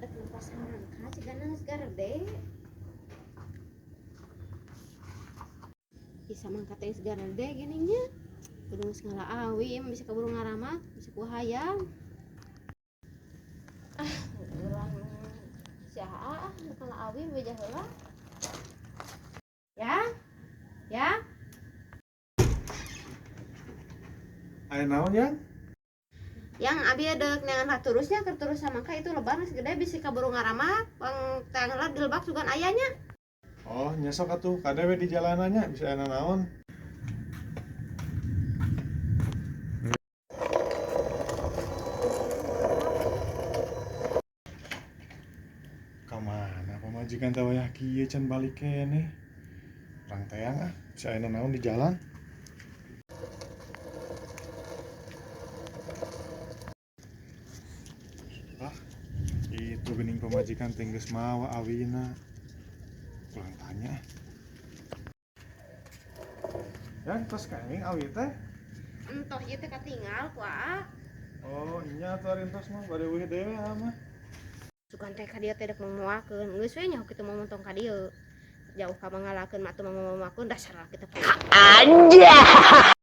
Dek nempo samangka cigana geus garede. Ih, samangka teh geus garede geuning nya. Kudu geus ngala awi ieu mah bisa kaburu ngaramat, bisa ku hayam. Ah, urang si Aa ah nu ngala awi beja heula. Ya? Ya? Aya naon, Yang? Yang abi dek neangan haturusnya keur turus samangka itu lebar geus gede bisi kaburu ngaramat, pang teang heula di lebak sugan aya nya. Oh, nya sok atuh kade we di jalanannya bisa aya naon. Kamana pamajikan teh wayah kieu can balik keneh. Urang teang ah, bisa aya naon di jalan. Ah, itu geuning pamajikan teh geus mawa awina. Kurang tanya. Yang tos kenging awi teh? Entos ieu teh katinggal ku Aa. Oh, nya atuh ari entos mah bade eueuh deui mah. Sugan teh ka dieu teh dek momoakeun. Geus we nya kitu mah montong ka dieu. Jauh ka mangalakeun mah atuh momoakeun dasar kita. Anjay.